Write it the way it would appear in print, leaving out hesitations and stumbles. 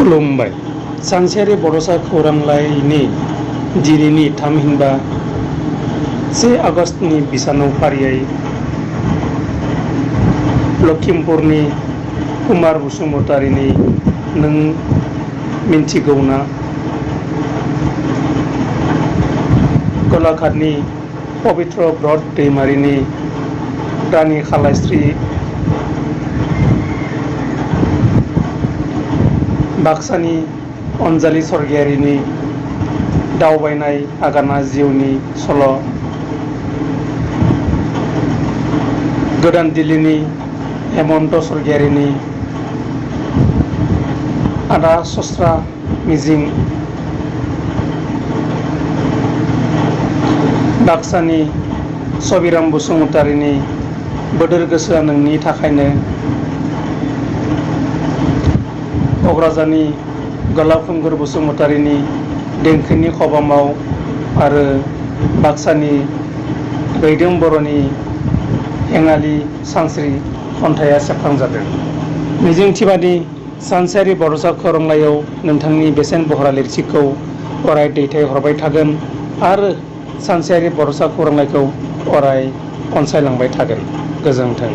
खुलुमबाय। सानसेयारि बड'सा खौरांलाइनि दिनैनि थामहिनबा 1 आगस्तनि बिसानाव फारियै लखिमपुरनि कुमार बसुमतारीनि नों मिन्थिगौना, गलाघाटनि पबित्र ब्रत दैमारिनि रानि खालायस्रि, बाक्सानि अनजालि सरगियारिनि दावबायनाय आगाना जिउनि सल', गोदान दिल्लीनि हेमन्त सरगियारिनि आदा सस्रा मिजिं, बाक्सानि सबिराम बसुमतारीनि बोदोर गोसोआ नोंनि थाखायनो, क'क्राझारनि गलाबखुंगुर बसुमतारीनि देंखोनि खबामाव आरो बाक्सानि गैदों बर'नि हेङालि सानस्रि खन्थाइया सेबखांजादों। मिजिंथिबादि सानसेयारि बड'सा खौरांलाइयाव नोंथांनि बेसेन बहरा लिरसिखौ अराय दैथायहरबाय थागोन आरो सानसेयारि बड'सा खौरांलाइखौ अराय अनसायलांबाय थागोन। गोजोन्थों।